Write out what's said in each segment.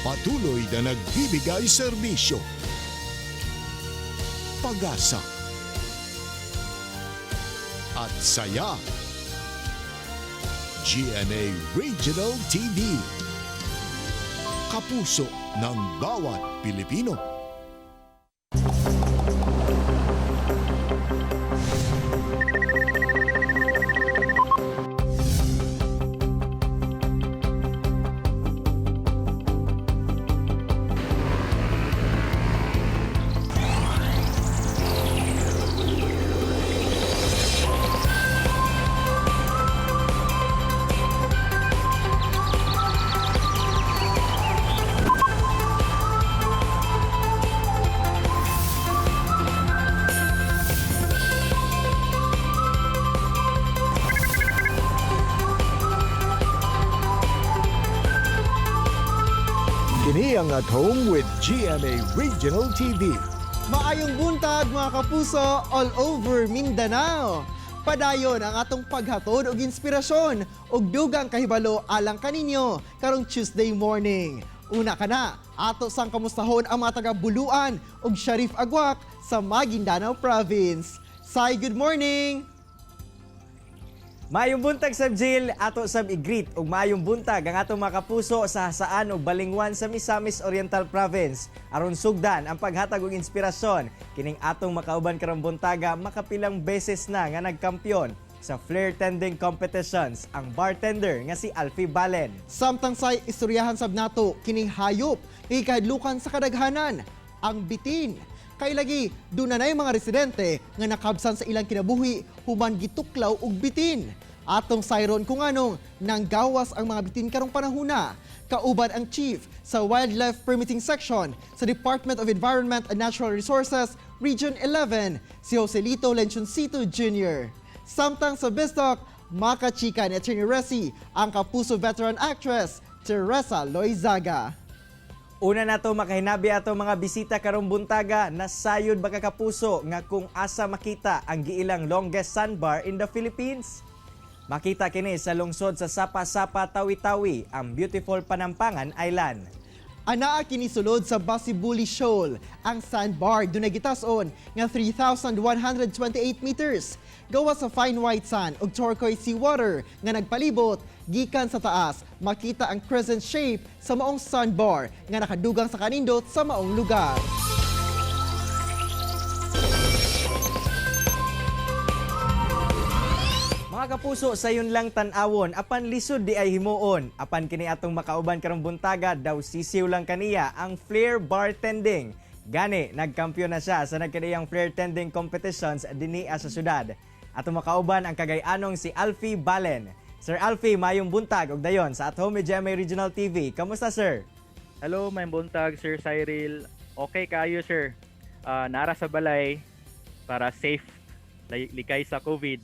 Patuloy na nagbibigay serbisyo, pag-asa, at saya. GMA Regional TV. Kapuso ng bawat Pilipino. Kini ang At Home with GMA Regional TV. Maayong buntag, mga kapuso all over Mindanao. Padayon ang atong paghatod og inspirasyon ug dugang kahibalo alang kaninyo karong Tuesday morning. Una ka na, ato sang kamustahon ang mga taga Buluan ug Sharif Aguak sa Maguindanao Province. Say good morning! Maayong buntag sab, Jill, ato sab i-greet ug maayong buntag ang atong mga kapuso sa Hasaan ug Balingwan sa Misamis Oriental Province. Aron sugdan ang paghatag og inspirasyon kining atong makauban karong buntaga, makapilang beses na nga nagkampiyon sa flair tending competitions, ang bartender nga si Alfie Balen. Samtang say istoryahan sab nato kining hayop nga gikahadlukan sa kadaghanan, ang bitin. Kay lagi dunanay mga residente nga nakabsan sa ilang kinabuhi human gituklaw og bitin. Atong sayron kung anong nanggawas ang mga bitin karong panahuna. Kauban ang chief sa Wildlife Permitting Section sa Department of Environment and Natural Resources Region 11, si Joselito Lenchoncito Jr. Samtang sa Bistok, makachika ni Attorney Resi ang kapuso veteran actress Teresa Loizaga. Una nato makahinabi ato mga bisita karong buntaga, nasayod ba ka, kapuso, nga kung asa makita ang giilang longest sandbar in the Philippines? Makita kini sa lungsod sa Sapa-Sapa, Tawi-Tawi, ang beautiful Panampangan Island. Anaa kini sulod sa Basibuli Shoal, ang sandbar dunay gitas-on nga 3,128 meters. Gawa sa fine white sand ug turquoise seawater nga nagpalibot gikan sa taas, makita ang crescent shape sa maong sandbar nga nakadugang sa kanindot sa maong lugar. Mga kapuso, sayon lang tan-awon, apan lisod di ay himuon. Apan kini atong makauban karong buntaga, daw sisiw lang kaniya ang flair bartending. Gani, nagkampiyon na siya sa nagkaniyang flair tending competitions dinhi sa syudad. Atong makauban ang Cagayanong si Alfie Balen. Sir Alfie, mayong buntag og dayon sa At Home with GMA Regional TV. Kamusta, sir? Hello, may buntag, Sir Cyril. Okay kayo, sir. Nara sa balay para safe likay sa COVID.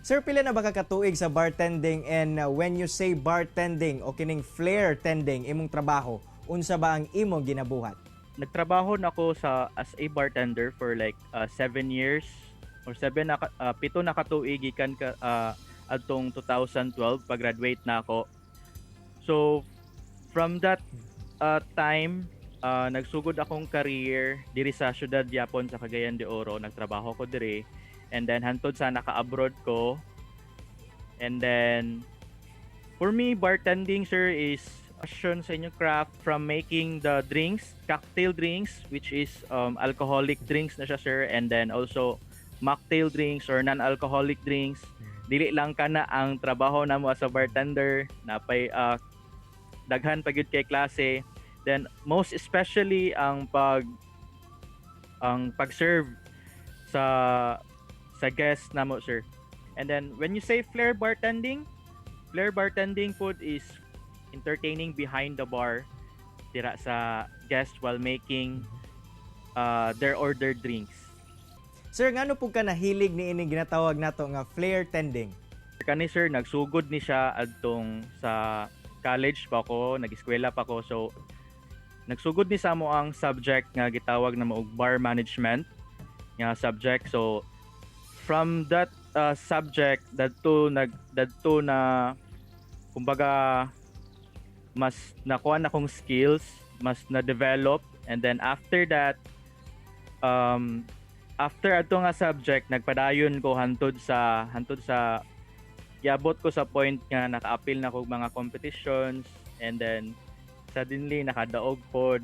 Sir, pila na ba ka katuig sa bartending and when you say bartending o kining flair tending imong trabaho, unsa ba ang imong ginabuhat? Nagtrabaho na ako sa as a bartender for like 7 years or seven na 7 na katuig gikan ka adtong 2012 pag-graduate na ako. So from that time, nagsugod akong career diri sa syudad yapon sa Cagayan de Oro. Nagtrabaho ko diri and then hantod sa naka-abroad ko. And then for me, bartending, sir, is passion sa inyong craft, from making the drinks, cocktail drinks, which is alcoholic drinks na siya, sir, and then also mocktail drinks or non-alcoholic drinks. Dili lang kana ang trabaho namo as a bartender, napay daghan pa gyud kay klase. Then most especially ang pag-serve sa guest namo, sir. And then when you say flair bartending food is entertaining behind the bar dira sa guest while making their ordered drinks. Sir, ngano pud ka nahilig ni ining ginatawag nato nga flair tending? Kani, sir, nagsugod ni siya adtong sa college pa ako, nag-eskwela pa ko. So nagsugod ni sa amo ang subject nga gitawag na og bar management nga subject. So from that subject dadto nag dadto na kumbaga Mas nakuha na akong skills, mas na-develop, and then after that, after ato nga subject, nagpadayon ko hantod sa giabot ko sa point nga naka-apil na ko mga competitions and then suddenly nakadaog pod.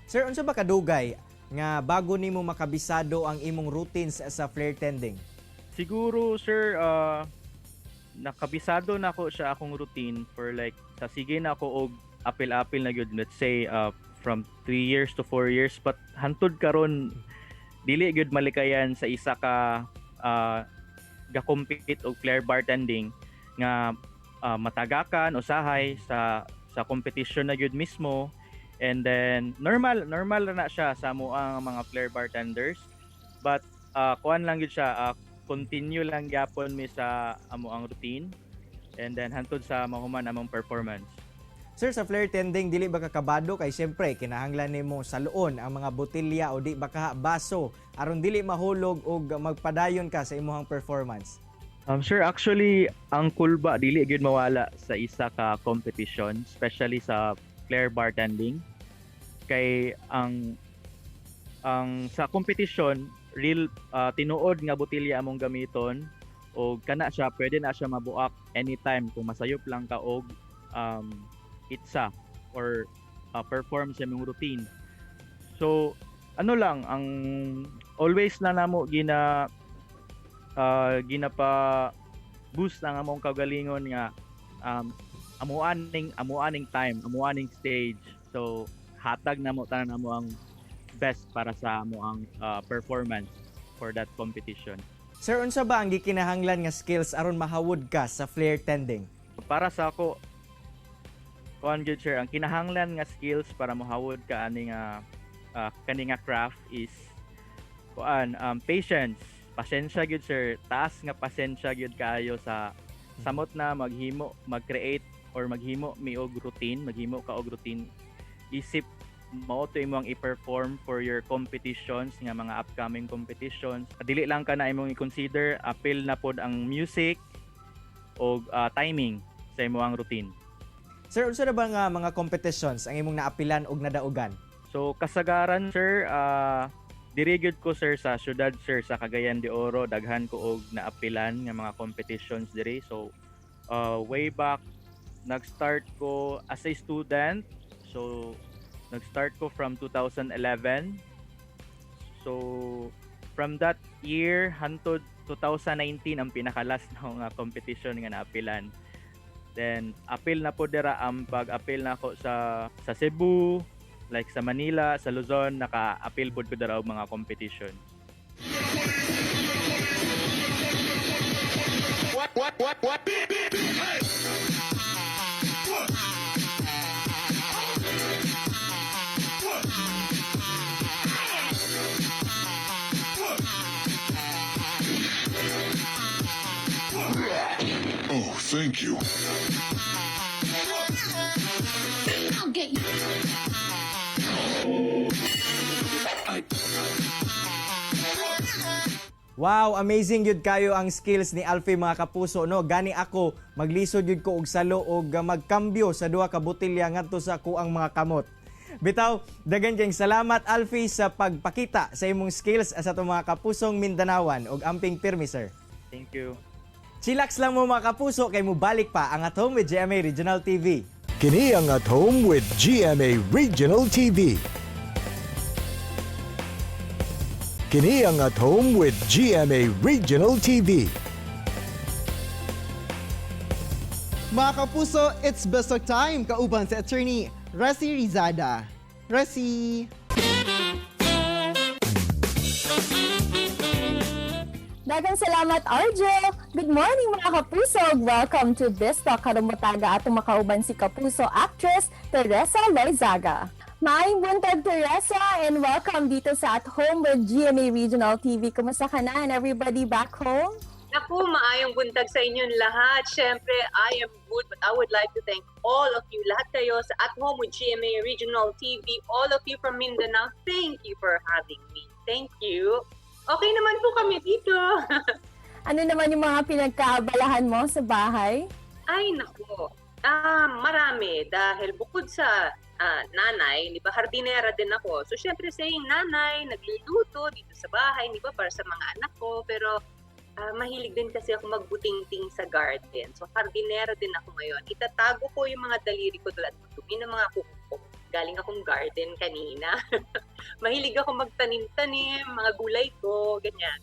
Sir, unsa ba kadugay nga bago nimo makabisado ang imong routines sa flair tending? Siguro, sir, nakabisado na ako siya akong routine for like sa sige na ako og apil-apil na gyud, let's say from 3 years to 4 years, but hantud karon dili gyud malikayan sa isa ka ga-compete og flair bartending nga matagakan usahay sa competition na gyud mismo. And then normal normal na siya sa amo ang mga flair bartenders, but kuan lang gyud siya, continue lang gyapon mi sa amo ang routine and then hantod sa mahuman among performance. Sir, sa flair tending, dili ba ka kabado kay siyempre kinahanglan nimo saluon ang mga botelya o di ba ka baso aron dili mahulog og magpadayon ka sa imong performance? Sir, actually, ang kulba dili gyud mawala sa isa ka competition, especially sa flair bartending. Kay ang sa competition, real tinuod nga botelya among gamiton o kana siya pwede na siya mabuak anytime kung masayop lang ka og itsa or perform sa imong routine. So, ano lang ang always na namo ginapa boost ang among kaugalingon nga amuaning time, amuaning stage. So hatag namo tanan namo ang best para sa amo ang performance for that competition. Sir, unsa ba ang gikinahanglan nga skills aron mahawod ka sa flair tending? Para sa ako, kuan gyud, sir, ang kinahanglan nga skills para mohawod ka ani nga kani nga craft is kuan, patience, pasensya gyud, sir. Taas nga pasensya gyud kaayo sa samot na maghimo, mag-create or maghimo mi og routine, maghimo ka og routine isip mao to imo ang i-perform for your competitions nga mga upcoming competitions. Dili lang ka na imong i-consider, apil na pod ang music og timing sa imo ang routine. Sir, unsa na ba nga mga competitions ang imong naapilan og nadaugan? So kasagaran, sir, diri gyud ko, sir, sa syudad, sir, sa Cagayan de Oro, daghan ko og naapilan nga mga competitions diri. So way back nag-start ko as a student. So nag-start ko from 2011. So from that year hantod 2019 ang pinaka-last na nga competition nga naapilan. Then apil na po dira ang pag-apil na ako sa Cebu, like sa Manila, sa Luzon, naka-apil pod ko dira og mga competition. Oh, thank you. I'll get you. I Wow, amazing yun kayo ang skills ni Alfie, mga kapuso, no. Gani ako maglisod yun ko og salo og magkambyo sa duha ka botelya ngadto sa kuang mga kamot. Bitaw, daghan kayong salamat, Alfie, sa pagpakita sa imong skills sa atong mga kapusong Mindanawan og amping pirmi, sir. Thank you. Chillax lang mo, mga kapuso, kay mubalik pa ang At Home with GMA Regional TV. Kini ang At Home with GMA Regional TV. Kini ang At Home with GMA Regional TV. Mga kapuso, it's Best Talk time kauban si Attorney Resi Rizada. Resi! Daghang salamat, Arjo! Good morning, mga kapuso! Welcome to Bistalk. Karong buntaga atong makauban si kapuso actress Teresa Loyzaga. Maayong buntag, Teresa, and welcome dito sa At Home with GMA Regional TV. Kumusta ka na and everybody back home? Naku, maayong buntag sa inyong lahat. Siyempre, I am good, but I would like to thank all of you, lahat kayo sa At Home with GMA Regional TV, all of you from Mindanao. Thank you for having me. Thank you. Okay naman po kami dito. Ano naman yung mga pinagkaabalahan mo sa bahay? Ay, naku. Ah, marami dahil bukod sa nanay, 'di ba, hardinera din ako. So syempre saying nanay, nagluluto dito sa bahay, 'di ba, para sa mga anak ko, pero mahilig din kasi ako magbuting-ting sa garden. So hardinera din ako ngayon. Itatago ko yung mga daliri ko doon at dumi ng mga kuko ko. Galing akong garden kanina. Mahilig ako magtanim-tanim, mga gulay ko, ganyan.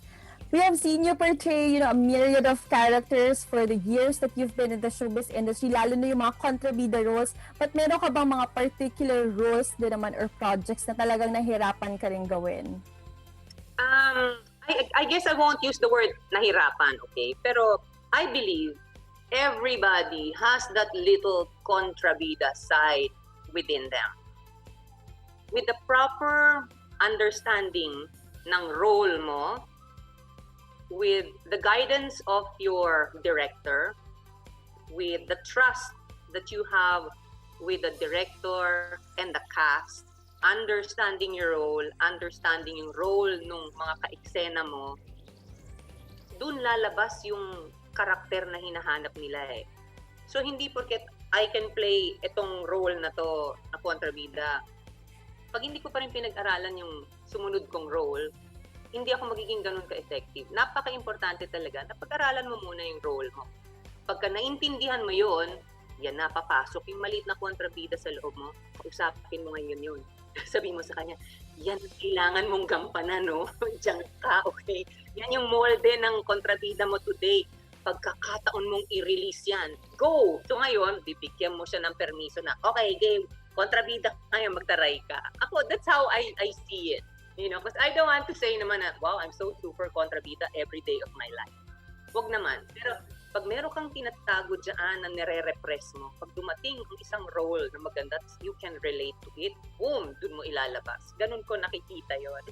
We have seen you portray a myriad of characters for the years that you've been in the showbiz industry, lalo na yung mga kontrabida roles. But meron ka bang mga particular roles din naman or projects na talagang nahirapan ka rin gawin? I guess I won't use the word nahirapan, okay? Pero I believe everybody has that little kontrabida side within them. With the proper understanding ng role mo, with the guidance of your director, with the trust that you have with the director and the cast, understanding your role, understanding yung role nung mga kaeksena mo, dun lalabas yung karakter na hinahanap nila eh. So hindi porket I can play itong role na to na kontrabida. Pag hindi ko pa rin pinag-aralan yung sumunod kong role, hindi ako magiging ganun ka-effective. Napaka-importante talaga na pag-aralan mo muna yung role mo. Pagka naintindihan mo yun, yan na, papasok yung maliit na kontrabida sa loob mo. Kausapin mo ngayon yun. Sabi mo sa kanya, "Yan ang kailangan mong gampanan, no? Diyan ka, okay? Yan yung molde ng kontrabida mo today. Pagkakataon mong i-release yan. Go!" So ngayon, bibigyan mo siya ng permiso na, "Okay, game, kontrabida ka ngayon, magtaray ka." Ako, that's how I see it. Because I don't want to say naman na, "Wow, I'm so super kontrabida every day of my life." Wag naman. Pero pag meron kang tinatago dyan na nire-repress mo, pag dumating ang isang role na maganda, you can relate to it, boom, dun mo ilalabas. Ganun ko nakikita yon.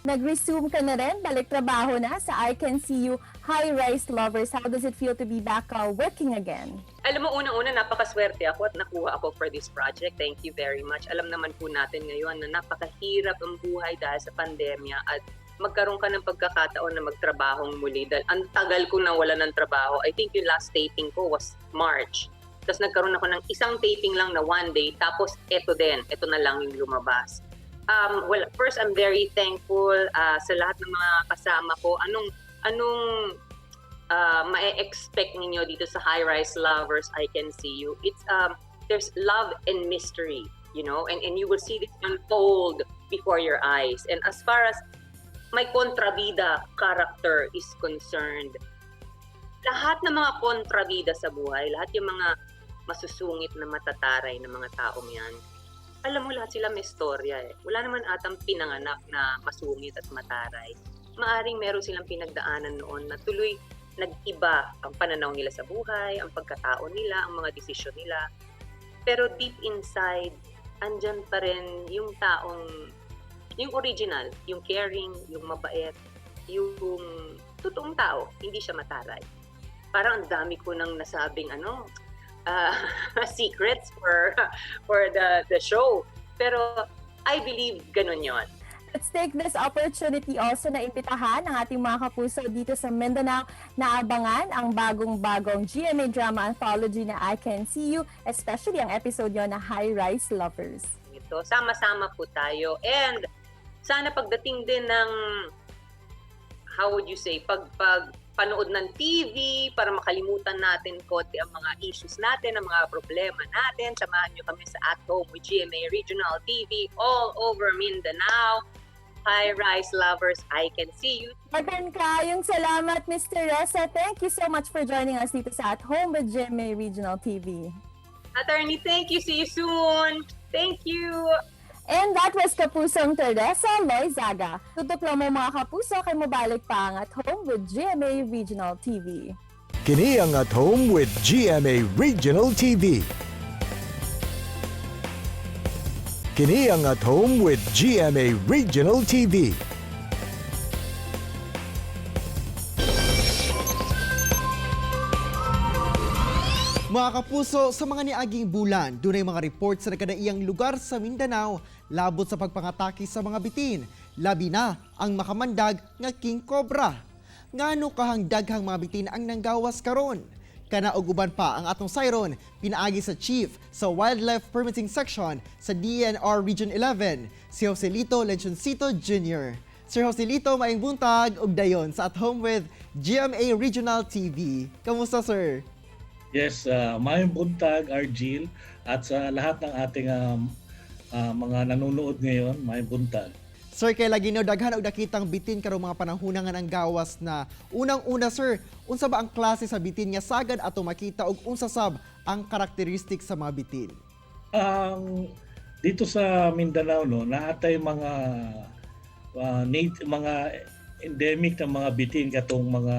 Nag-resume ka na rin, balik trabaho na sa I Can See You High Rise Lovers. How does it feel to be back working again? Alam mo, unang-una, napakaswerte ako at nakuha ako for this project. Thank you very much. Alam naman po natin ngayon na napakahirap ang buhay dahil sa pandemya at magkaroon ka ng pagkakataon na magtrabahong muli. Dahil ang tagal ko na wala ng trabaho. I think yung last taping ko was March. Tapos nagkaroon ako ng isang taping lang na one day. Tapos eto din, eto na lang yung lumabas. Well, first, I'm very thankful sa lahat ng mga kasama ko. Anong mae-expect ninyo dito sa High Rise Lovers, I Can See You? It's there's love and mystery, and you will see this unfold before your eyes. And as far as my kontrabida character is concerned, lahat ng mga kontrabida sa buhay, lahat yung mga masusungit na matataray na mga taong yan, alam mo, lahat sila may storya eh. Wala naman atang pinanganak na masungit at mataray. Maaring meron silang pinagdaanan noon na tuloy nag-iba ang pananaw nila sa buhay, ang pagkatao nila, ang mga desisyon nila. Pero deep inside, andyan pa rin yung taong, yung original, yung caring, yung mabait, yung totoong tao, hindi siya mataray. Parang ang dami ko nang nasabing ano, secrets for the show. Pero I believe ganun yon. Let's take this opportunity also na imbitahan ang ating mga kapuso dito sa Mindanao na abangan ang bagong-bagong GMA drama anthology na I Can See You, especially ang episode yon na High Rise Lovers. Ito, sama-sama po tayo. And sana pagdating din ng, how would you say, pag panood ng TV para makalimutan natin konti ang mga issues natin, ang mga problema natin. Samahan niyo kami sa At Home with GMA Regional TV all over Mindanao. High Rise Lovers, I Can See You. Daghang kaayong salamat, Miss Teresa. Thank you so much for joining us dito sa At Home with GMA Regional TV. Attorney, thank you. See you soon. Thank you. And that was Kapusong Teresa Loyzaga. Tutok lang mo, mga kapuso, kay mobalik pa ang At Home with GMA Regional TV. Kini ang At Home with GMA Regional TV. Kini ang At Home with GMA Regional TV. Mga kapuso, sa mga niaging bulan, dunay mga report sa nagkadaiyang lugar sa Mindanao labot sa pagpangatake sa mga bitin. Labi na ang makamandag nga King Cobra. Ngano kahang daghang mga bitin ang nanggawas karon? Kana og uban pa ang atong sayron pinaagi sa Chief sa Wildlife Permitting Section sa DENR Region 11, si Joselito Lechonsito Jr. Sir Joselito, maayong buntag ug dayon sa At Home with GMA Regional TV. Kamusta, sir? Yes, maayong buntag, Argil, at sa lahat ng ating mga nanonood ngayon, maayong buntag. Sir, kay lagi no daghan og nakitang bitin karong mga panahon nga nang gawas na. Unang-una, sir, unsa ba ang klase sa bitin nga sagad ato makita ug unsa sab ang karakteristik sa mga bitin? Ang dito sa Mindanao, no, naatay mga mga endemic na mga bitin katong mga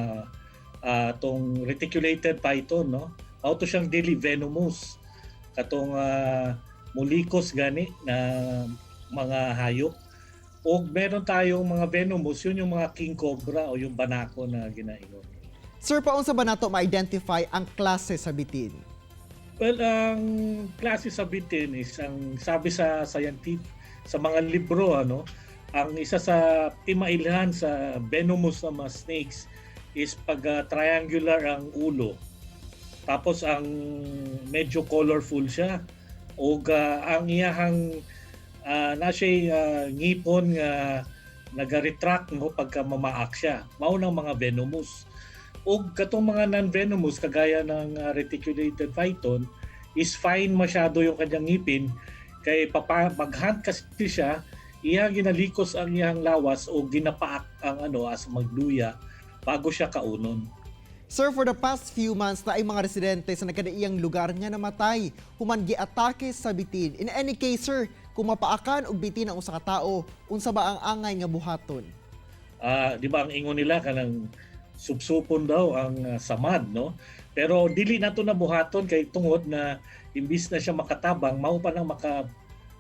tong reticulated python, no. Mao to siyang dili venomous, katong mulikos gani na mga hayop. O meron tayong mga venomous, yun yung mga king cobra o yung banako na ginaingon. Sir, paunsa ba nato ma-identify ang klase sa bitin? Well, ang klase sa bitin is, ang sabi sa scientific, sa mga libro, ano, ang isa sa timailhan sa venomous na mga snakes is pag triangular ang ulo. Tapos ang medyo colorful siya o ang iyahang na siya ngipon nga naga-retract, no, pagka mamaak siya. Mao nang mga venomous. O katong mga non-venomous kagaya ng reticulated python is fine masyado yung kanyang ngipin kay papa maghunt kasi siya, iyang ginalikos ang iyang lawas o ginapaak ang ano as magluya bago siya kaunon. Sir, for the past few months na ay mga residente sa nagkadaiyang lugar nga namatay human giatake sa bitin. In any case, sir, kung mapaakan og bitin ang usa ka tawo, unsa ba ang angay nga buhaton? Di ba ang ingon nila kanang supsupon daw ang samad, no? Pero dili nato na buhaton kay tungod na imbis na siya makatabang, mao pa nang maka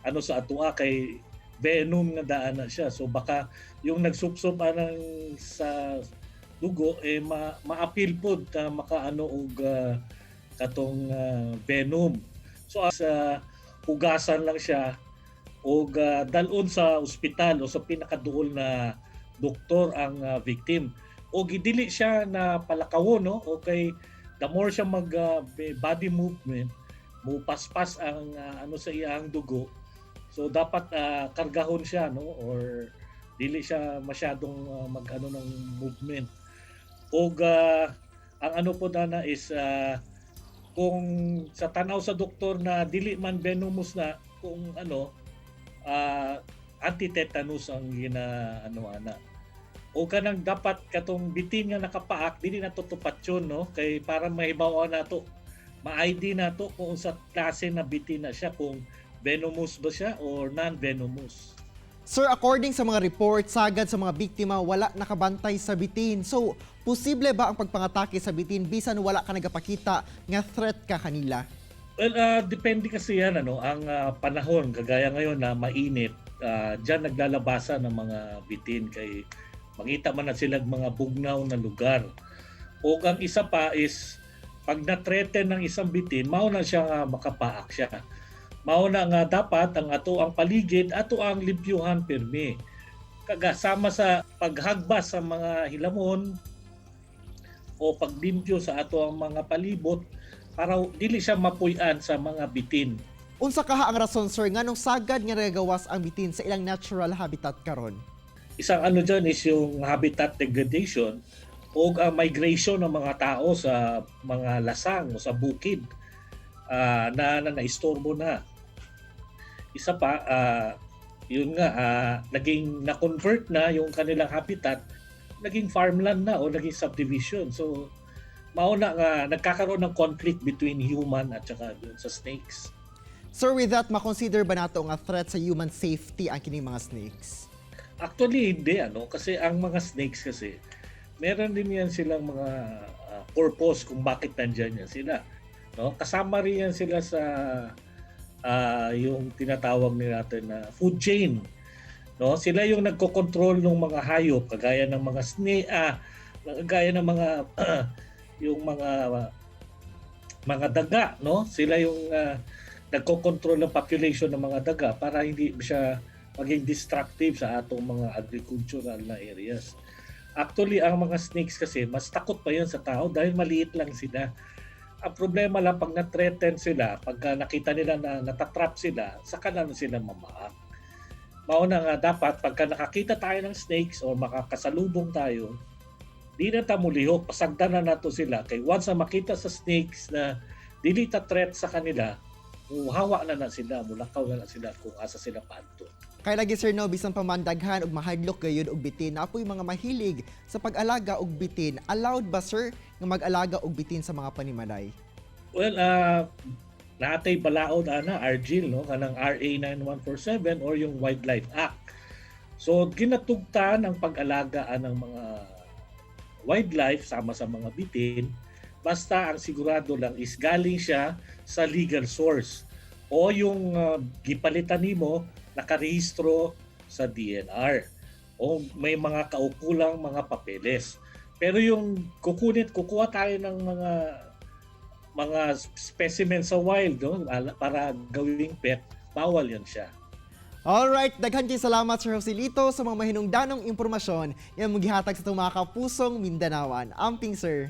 ano sa atua kay venom nga daan na siya. So baka yung nagsupsup anang sa dugo eh maapil pod na makaano og katong venom. So sa hugasan lang siya og dalon sa ospital o sa pinakaduol na doktor ang victim. O gidili siya na palakawon, no, okay, the more siya mag body movement, mo paspas ang ano sa iyang dugo. So dapat kargahon siya, no, or dili siya masyadong mag-ano ng movement. Og ang ano po dana is kung sa tanaw sa doktor na dili man venomous na, kung ano anti-tetanus ang gina ano ana. O kanang dapat katong bitin nga nakapaak dili na tutupatyon, no, kay para mahibaw nato, ma-ID nato kung unsa klase na bitin na siya, kung venomous ba siya or non-venomous. Sir, according sa mga report, sagad sa mga biktima wala nakabantay sa bitin. So, posible ba ang pagpangatake sa bitin bisan wala ka nagapakita nga threat ka kanila? Well, depende kasi yan, ano, ang panahon kagaya ngayon na mainit, diyan naglalabasan ng mga bitin kay mangita man na silang mga bugnaw na lugar. O ang isa pa is pag na-threaten ng isang bitin, mao na siya nga makapaak siya. Mao na nga dapat ang ato ang paligid, ato ang limpyuhan pirmi. Kagasama sa paghagbas sa mga hilamon o paglimpyo sa ato ang mga palibot para dili siya mapuy-an sa mga bitin. Unsa kaha ang rason, sir, nganong sagad nga nagagawas ang bitin sa ilang natural habitat karon? Isang ano dyan is yung habitat degradation o ang migration ng mga tao sa mga lasang o sa bukid na naistorbo na. Isa pa, yun nga, naging na-convert na yung kanilang habitat, naging farmland na o naging subdivision. So, mauna nga, nagkakaroon ng conflict between human at saka dun sa snakes. Sir, with that, makonsider ba nato nga threat sa human safety ang kining mga snakes? Actually, hindi. Ano? Kasi ang mga snakes kasi, meron din yan silang mga purpose kung bakit nandyan yan sila. No? Kasama rin yan sila sa yung tinatawag natin na food chain. No? Sila yung nagko-control ng mga hayop kagaya ng mga snake, kagaya ng mga yung mga daga, no? Sila yung nagko-control ng population ng mga daga para hindi siya maging destructive sa atong mga agricultural na areas. Actually, ang mga snakes kasi mas takot pa yan sa tao dahil maliit lang sila. Ang problema lang pag na-threaten sila, pagka nakita nila na natatrap sila, saka na sila mamaak. Mao na nga dapat pagka nakakita tayo ng snakes or makakasalubong tayo, di na ta mulihok, pasagdan na nato sila. Kay once na makita sa snakes na dili ta threat sa kanila, muhawa na na sila, mulakaw na na sila kung asa sila paadto. Kay lagi, sir, no, bisan pa man daghan og mahadlok gayud og bitin, napoy mga mahilig sa pag-alaga og bitin. Allowed ba, sir, nga mag-alaga og bitin sa mga panimalay? Well, natay balaod ana, Argil, no, kanang RA 9147 or yung Wildlife Act. So ginatugtan ang pag-alaga ng mga wildlife sama sa mga bitin, basta ang sigurado lang is galing siya sa legal source o yung gipalitan nimo nakarehistro sa DENR o may mga kaukulang mga papeles. Pero yung kukuha tayo ng mga specimen sa wild, no, para gawing pet, bawal yan siya. Alright, daghan kay salamat, Sir Joselito, sa mga mahinungdanong impormasyon nga imong gihatag sa atong mga kapusong Mindanaoan. Amping, sir.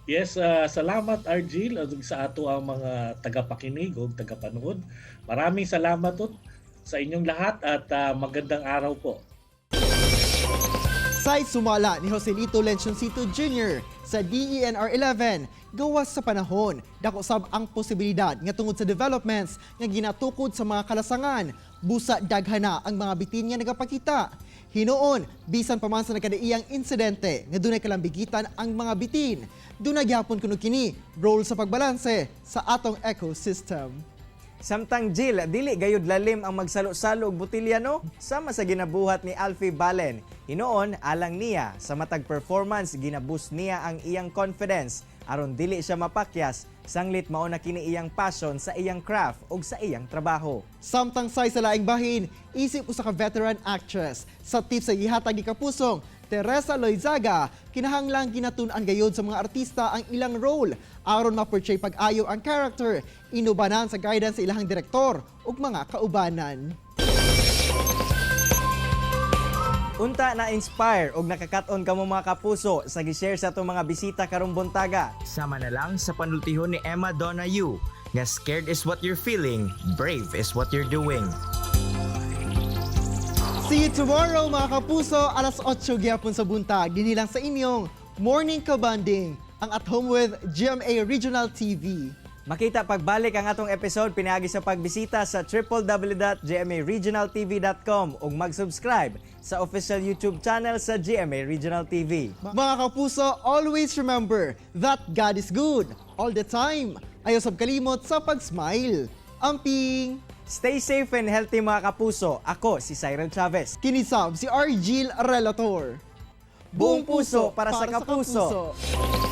Yes, salamat, Argil, at sa ato ang mga tagapakinig o tagapanood. Maraming salamat po sa inyong lahat at magandang araw po. Say sumala ni Joselito Lenchoncito Jr. sa DENR 11, gawas sa panahon, dako sab ang posibilidad nga tungod sa developments nga ginatukod sa mga kalasangan, busa daghana ang mga bitin nga nagapakita. Hinuon, bisan pa man sa nagkadaiyang insidente nga dunay kalambigitan ang mga bitin, dunay gihapon kuno kini role sa pagbalanse sa atong ecosystem. Samtang Jill, dili gayud lalim ang magsalo-salo og botelya, no? Sama sa ginabuhat ni Alfie Balen. Hinuon, alang niya sa matag performance, ginaboost niya ang iyang confidence aron dili siya mapakyas sanglit mao na kini iyang passion sa iyang craft ug sa iyang trabaho. Samtang say sa laing bahin, isip usa ka veteran actress sa tips sa gihatag ni kapusong Teresa Loizaga, kinahanglang ginatun-an gayod sa mga artista ang ilang role aron ma-portray pag-ayo ang character, inubanan sa guidance sa ilahang direktor ug mga kaubanan. Unta na inspire og nakakat-on kamo, mga kapuso, sa gi-share sa atong mga bisita karong buntaga. Sama na lang sa panultihon ni Emma Donoghue nga "Scared is what you're feeling, brave is what you're doing." See you tomorrow, mga kapuso, alas 8 gyapon sa buntag, dinhi lang sa inyong Morning Kabanding, ang At Home with GMA Regional TV. Makita pagbalik ang atong episode pinaagi sa pagbisita sa www.gmaregionaltv.com ug mag-subscribe sa official YouTube channel sa GMA Regional TV. Mga kapuso, always remember that God is good all the time. Ayaw sab kalimot sa pag-smile. Amping! Stay safe and healthy, mga kapuso. Ako si Cyril Chavez. Kini sab si Argil Relator. Buong puso para sa kapuso. Kapuso.